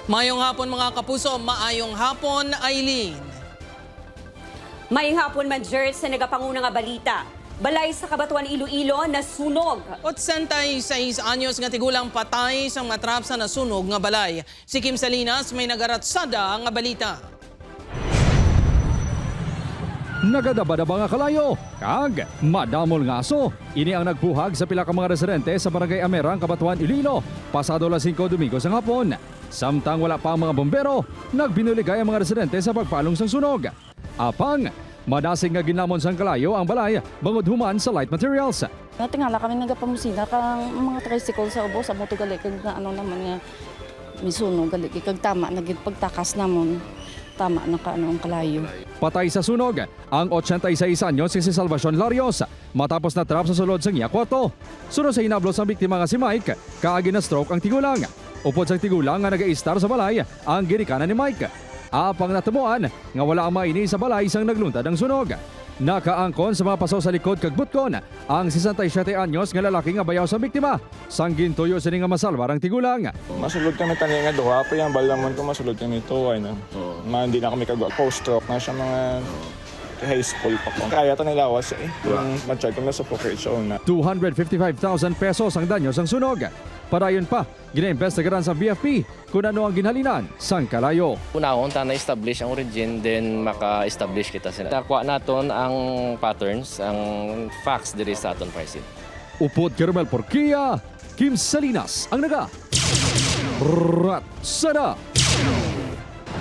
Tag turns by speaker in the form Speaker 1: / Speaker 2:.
Speaker 1: Maayong hapon, mga kapuso, maayong hapon, Eileen.
Speaker 2: Maayong hapon man, Gert, sa nagapanguna nga balita. Balay sa Cabatuan, Iloilo, nasunog.
Speaker 1: 86 anyos nga tigulang patay sa matrap sa nasunog nga balay. Si Kim Salinas may nagaratsada nga balita.
Speaker 3: Nagadabadaba nga kalayo, kag madamol nga aso. Ini ang nagpuhag sa pila ka mga residente sa Barangay Amerang, Cabatuan, Iloilo, pasado alas 5 Domingo sa hapon. Samtang wala pa ang mga bombero, nagbinuligay ang mga residente sa pagpalong sang sunog. Apang, madasig nga ginamon sang kalayo ang balay bangod human sa light materials.
Speaker 4: Natingala kami nagapamusina kang mga tricycle sa ubos amo to gali kag na ano naman nga misunog gali kag tama na gid pagtakas namon, tama na ka ano ang kalayo.
Speaker 3: Patay sa sunog ang 86 anyos si Salvacion Larios matapos na trap sa sulod sa iya kwarto. Sunod sa hinablos ang biktima nga si Mike, kaagi na stroke ang tigulang. Upod sa tigulang nga nag-istar sa balay ang ginikanan ni Mike. Apang natumuan nga wala ang maini sa balay sang nagluntad ang sunog. Nakaangkon sa mga paso sa likod kag butkon ang 67 anyos nga lalaki nga bayaw sa biktima. Sanggin tuyo sini nga masalbar ang tigulang.
Speaker 5: Masulod kami tani nga duha pa yung balamon ko, masulod kami ito ay na. Ma hindi na kami kagawa. Post stroke na siya, mga high school pa ko. Kaya to nilawas eh. Yung ma-check ko na suffocate siya una.
Speaker 3: 255,000 pesos ang danyo sang sunog. Padayon pa, gina-investigaran sa BFP kung ano ang ginhalinan sang kalayo.
Speaker 6: Unahon ta na-establish ang origin, then maka-establish kita sila. Nakuha naton ang patterns, ang facts diri sa aton fire scene.
Speaker 3: Upod kay Romel Porquia, Kim Salinas ang naga. Ratsada!